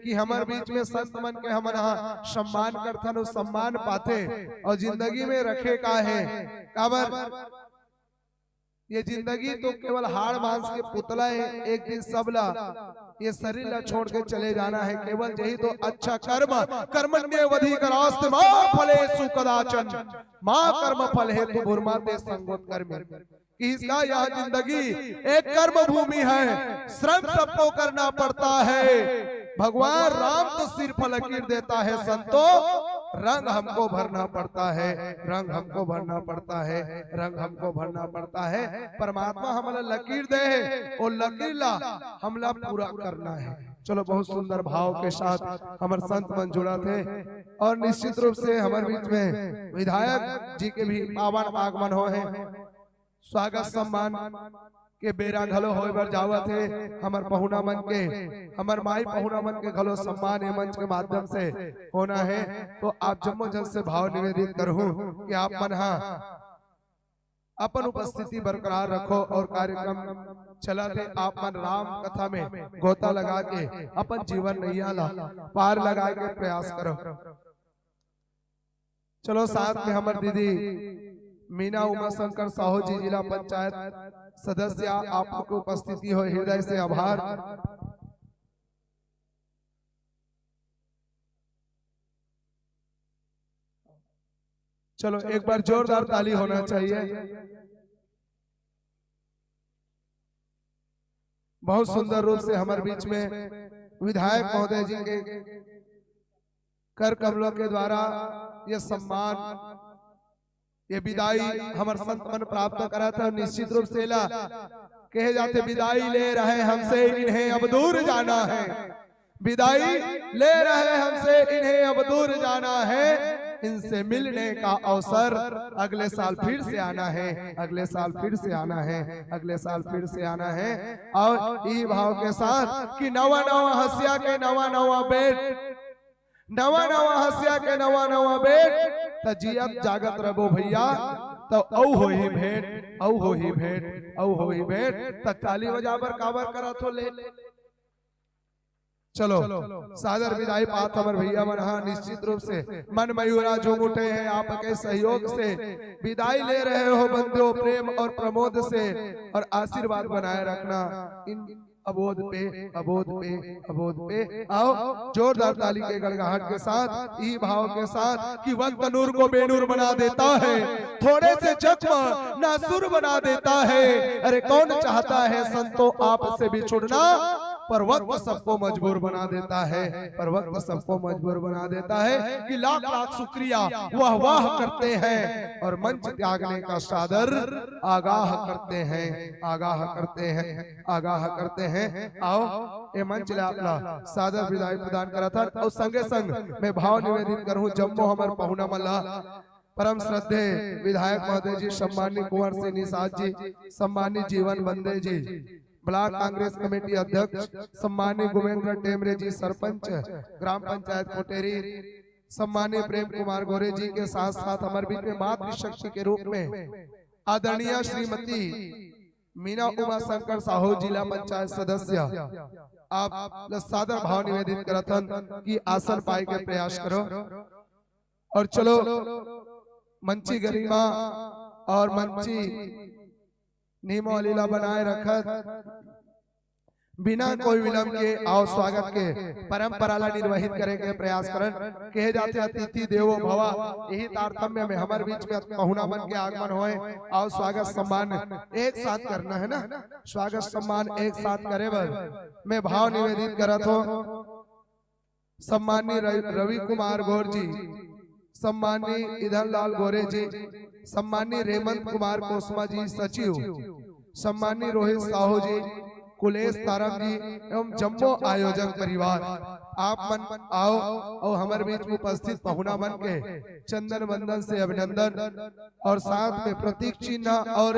कि हमर बीच में संत मन के हमन हा सम्मान करथन और सम्मान पाथे और जिंदगी में रखे का है। काबर ये जिंदगी तो केवल हाड़ मांस के पुतला है, एक दिन सब ला ये शरीर ला छोड़ के चले जाना है। केवल यही तो अच्छा कर्म, कर्मण्येवाधिकारस्ते मा फलेषु कदाचन, मा कर्म फल हेतुर्भुर्मा ते संगोत्कर्मे। कि इसका यह जिंदगी एक कर्म भूमि है, श्रम सबको करना पड़ता है। भगवान राम तो सिर्फ लकीर देता है संतो, रंग हमको भरना पड़ता है, रंग हमको भरना पड़ता है, रंग हमको भरना पड़ता है। परमात्मा हमला लकीर दे है, वो लकीर ला हमला पूरा करना है। चलो, बहुत सुंदर भाव के साथ हमर संत मन जुड़त हे और निश्चित रूप से हमर बीच में विधायक जी के भी पावन आगमन होए हे। स्वागत सम्मान के बेरा घलो होए बर जावत हे। हमर पहुना मन के, हमर माई पहुना मन के घलो सम्मान ए मंच के माध्यम से होना हे। तो आप जम्मो जन से भाव निवेदित करहूं कि आप मन हा अपन उपस्थिति बरकरार रखो और कार्यक्रम चलत हे, आप मन राम कथा में गोता लगा के अपन जीवन नैया ला पार लगाए के प्रयास करो। चलो, साथ में हमर दीदी मीना उमा शंकर साहू जी, जिला पंचायत सदस्य, आपको उपस्थिति हो, हृदय से आभार। चलो, एक बार जोरदार ताली होना चाहिए। बहुत सुंदर रूप से हमर बीच में विधायक महोदय जी के कर कमलों के द्वारा ये सम्मान, ये विदाई हमर संत मन प्राप्त करा था। निश्चित रूप से ला कहे जाते, विदाई ले रहे हमसे, इन्हें अब दूर जाना है। विदाई ले रहे हमसे, इन्हें अब दूर जाना है। इनसे मिलने का अवसर अगले साल फिर से आना है, अगले साल फिर से आना है, अगले साल फिर से आना है। और ई भाव के साथ कि नवा नवा हंसिया के नवा नवा बेट, नवा नवा हंसिया के नवा नवा बेट, त जियत जागत रबो भैया, त औ होही भेंट, औ होही भेंट, औ होही भेंट। त ताली बजाबर काबर करत हो ले? चलो, सादर विदाई पात हमर भैया मन हा निश्चित रूप से मन मयूरा झूम उठे हैं। आपके सहयोग से विदाई ले रहे हो बंधुओं, प्रेम और प्रमोद से और आशीर्वाद बनाए रखना। इन अबोध पे, अबोध पे, अबोध पे। आओ, जोरदार ताली के गड़गड़ाहट के साथ, ई भाव के साथ कि वक्त नूर को बेनूर बना देता है, थोड़े से जख्म नासुर बना देता है। अरे, कौन चाहता है संतो आपसे बिछुड़ना, पर वक्त सबको मजबूर बना देता है, पर वक्त सबको मजबूर बना देता है कि लाख लाख शुक्रिया, वाह वाह करते हैं और मंच त्यागने का सादर आगाह करते हैं, आगाह करते हैं, आगाह करते हैं। आओ, ए मंच ले आप ला सादर विदाई प्रदान करत हन और संगे संग मैं भाव निवेदित करहूं जम्मो हमर पहुना मन ला, परम श्रद्धेय विधायक महोदय जी, सम्मानित कुंवर सिंह निषाद जी, सम्मानित जीवन बंदे जी, ब्लॉक कांग्रेस कमेटी अध्यक्ष सम्मानित गुमेंद्र टेमरे जी, सरपंच ग्राम पंचायत कोटेरी, सम्मानित प्रेम कुमार गोरे जी के साथ साथ हमारे बीच में मातृशक्ति के रूप में आदरणीय श्रीमती मीना उमा शंकर साहू, जिला पंचायत सदस्य, आप ल सादर भाव निवेदित करत हन कि आसन पाए के प्रयास करो। और चलो, मंची गरिमा और मंची नियमावली ला बनाए रखत, बिना कोई विलंब के आओ, स्वागत के परंपरा ला निर्वाहित करे के प्रयास करन। कहे जाथे, "अतिथि देवो भवा", यही तारतम्य में हमर बीच में पहुना मन के आगमन होए। आओ, स्वागत सम्मान एक साथ करना है ना, स्वागत सम्मान एक साथ करे बर मैं भाव निवेदित करत हूँ। सम्माननीय र-, रवि कुमार गौर जी, सम्माननीय इधन लाल गोरे जी, सम्माननीय रेमंत कुमार कोसमा जी, सचिव, सम्माननीय रोहित साहू जी, कुलेश तारम जी एवं जम्मो आयोजक परिवार, आप मन आओ और हमारे बीच में उपस्थित पहुना मन के चंदन वंदन से अभिनंदन और साथ में प्रतीक चिन्ह और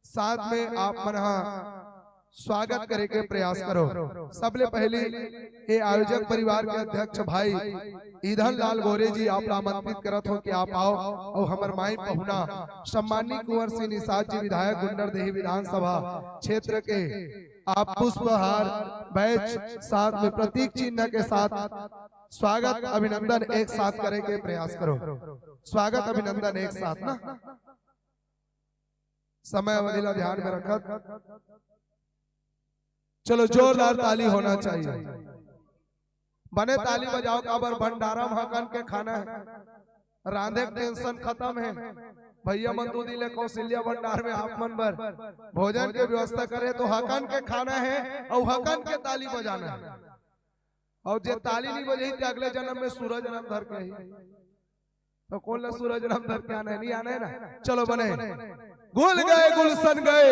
साथ में आप मन ह स्वागत करे के प्रयास करो। सबले पहली ये आयोजक परिवार के अध्यक्ष भाई ईधन लाल गोरे जी, आप ला आमंत्रित करत हो कि आप आओ और हमर माई पहुना सम्माननीय कुंवर सिंह निषाद जी, विधायक गुंडरदेही विधानसभा क्षेत्र के, आप पुष्पहार बैच साथ में प्रतीक चिन्ह के साथ स्वागत अभिनंदन एक साथ करे के प्रयास करो। स्वागत अभिनंदन एक साथ ना, समय अवधि ला ध्यान में रखत, चलो, जोरदार ताली होना चाहिए। बने ताली बजाओ, काबर भंडारा में हकन के खाना है, रांधे के टेंशन खत्म है। भैया मन दू दिन ले कौशल्या भंडार में आप मन बर भोजन के व्यवस्था करे, तो हकन के खाना है और हकन के ताली बजाना है। और जे ताली नहीं बजाही, ते अगले जन्म में सूरज नाम धर के ही। तो कौन ला सूरज नाम धर के आना है? नहीं आना है ना। चलो बने, गुल गए गुलशन गए,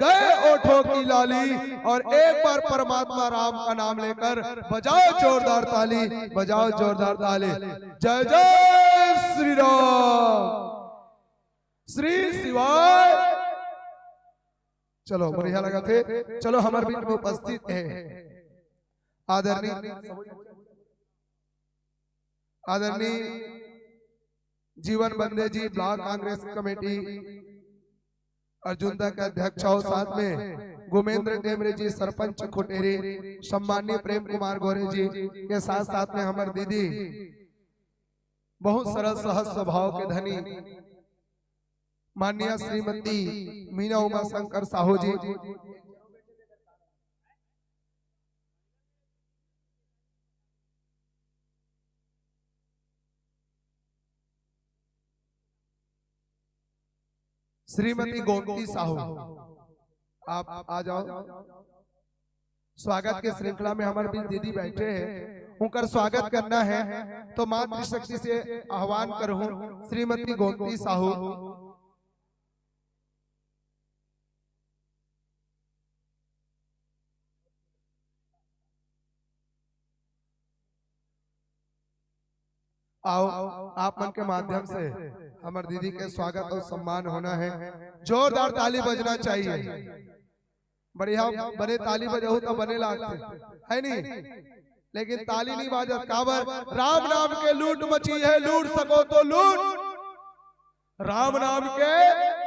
गए ओठों की लाली, और एक बार परमात्मा राम का नाम लेकर बजाओ जोरदार ताली, बजाओ जोरदार ताली। जय जय श्री राम, श्री शिवाय। चलो, बढ़िया लगा थे। चलो, हमारे बीच में उपस्थित है आदरणीय, आदरणीय जीवन बंदे जी, ब्लॉक कांग्रेस कमेटी अर्जुंदा के अध्यक्ष और साथ में गुमेंद्र टेमरे जी, सरपंच खुटेरी, सम्माननीय प्रेम कुमार गोरे जी के साथ साथ में हमार दीदी, बहुत सरल सहज स्वभाव के धनी, माननीय श्रीमती मीना उमा शंकर साहू जी, श्रीमती गोमती साहू, आप आ जाओ। स्वागत के श्रृंखला में हमारे बीच दीदी बैठे हैं, उनकर स्वागत करना है, तो मातृशक्ति से आह्वान करूं श्रीमती गोमती साहू। आओ, आप मन के माध्यम से हमार दीदी के स्वागत और सम्मान होना है। जोरदार ताली बजना चाहिए। बढ़िया, बने ताली बजाहू तो बने लागथे, है नहीं? लेकिन ताली नहीं बाजत, काबर? राम नाम के लूट मची है, लूट सको तो लूट। राम नाम के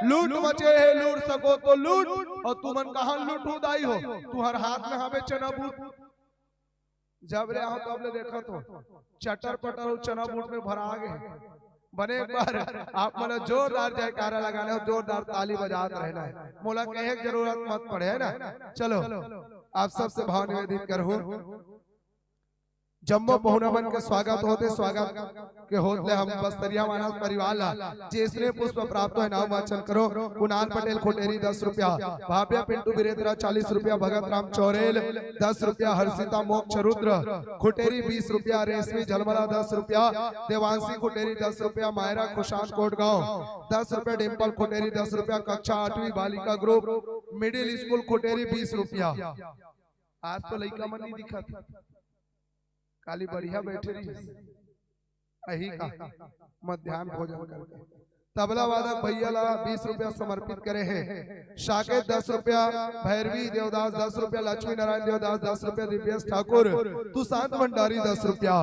लूट मचे है, लूट सको तो लूट। और तुमन कहाँ लूट हो दाई हो? तुहर हाथ में हवे चना बूट। जब ले आओ तब ले देखत हो, चटर पटर और चना बूट में भरा गए। बने एक बार आप मन जोरदार जयकारा लगाना है, जोरदार ताली बजात रहना है। मोला कहे के जरूरत मत पड़े, है ना? चलो, आप सबसे भाव निवेदित करहूं। जम्मो पहुना मन के स्वागत होते, स्वागत के होत ले हम बस्तरिया मानस परिवार ला जैसने पुष्प प्राप्त हो, नाम वाचन करो। कुणाल पटेल खुटेरी दस रुपया, भाव्या पिंटू बिरेतरा चालीस रुपया, भगत राम चौरेल दस रुपया, हर्षिता मोक्ष रुद्र खुटेरी बीस रुपया, रेशमी झलमला दस रुपया, देवांशी खुटेरी दस रुपया, मायरा खुशान कोटगांव दस रुपया, डिम्पल खुटेरी दस रुपया, कक्षा आठवीं बालिका ग्रुप मिडिल स्कूल खुटेरी बीस रुपया। आज तो लइका मन नहीं दिखत, काली बढ़िया बैठे रही। अही का मध्यान्ह भोजन करके। तबला वादक भैया ला बीस रुपया समर्पित करे हे। साकेत दस रुपया, भैरवी देवदास दस रुपया, लक्ष्मी नारायण देवदास दस रुपया, दिव्येश ठाकुर, तुशांत भंडारी दस रुपया,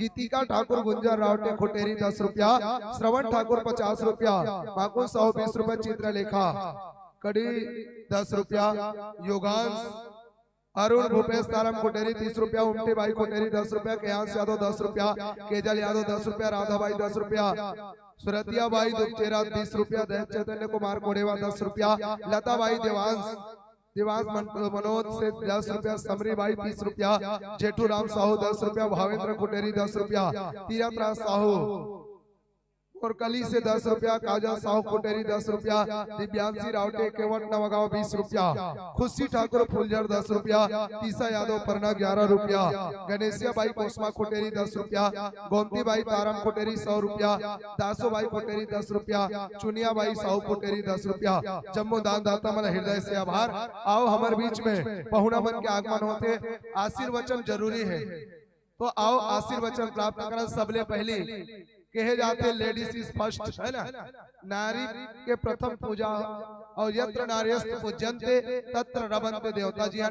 गीतिका ठाकुर गुंजर रावटे खुटेरी दस रुपया, श्रवण ठाकुर पचास रुपया, माकुन साहू बीस रुपया, चित्रलेखा कड़ी दस रुपया, योगांश अरुण भूपेश तारम खुटेरी तीस रुपया, उमटी बाई खुटेरी दस रुपया, केयांश यादव दस रुपया, केजल यादव दस रुपया, राधा बाई दस रुपया, सुरतिया बाई दुपचेरा बीस रुपया, देव चैतन्य कुमार कोड़ेवा दस रुपया, लता बाई देवांश, देवांश मन-, मनोज से दस रुपया, समरी बाई तीस रुपया, जेठू राम साहू दस रुपया, भावेंद्र खुटेरी दस रुपया, तीरथ राज साहू और कली से दस रुपया, काजल साहू खुटेरी दस रुपया, दिव्यांशी रावटे केवट नवागांव बीस रुपया, खुशी ठाकुर फुलझर दस रुपया, तीसा यादव परना ग्यारह रुपया, गणेशिया बाई कोसमा खुटेरी दस रुपया, गोमती बाई तारम खुटेरी सौ रुपया, दासो बाई खुटेरी दस रुपया, चुनिया बाई साहू खुटेरी दस रुपया। जम्मो दान दाता मन हृदय से आभार। आओ हमर बीच में पहुना मन के आगमन होथे, आशीर्वचन जरूरी है। तो आओ आशीर्वचन प्राप्त करन। सबले पहली कहे जाथे ladies is first, है ना? नारी के प्रथम पूजा। और यत्र नार्यस्तु पूज्यन्ते तत्र रमन्ते देवता। जी हाँ,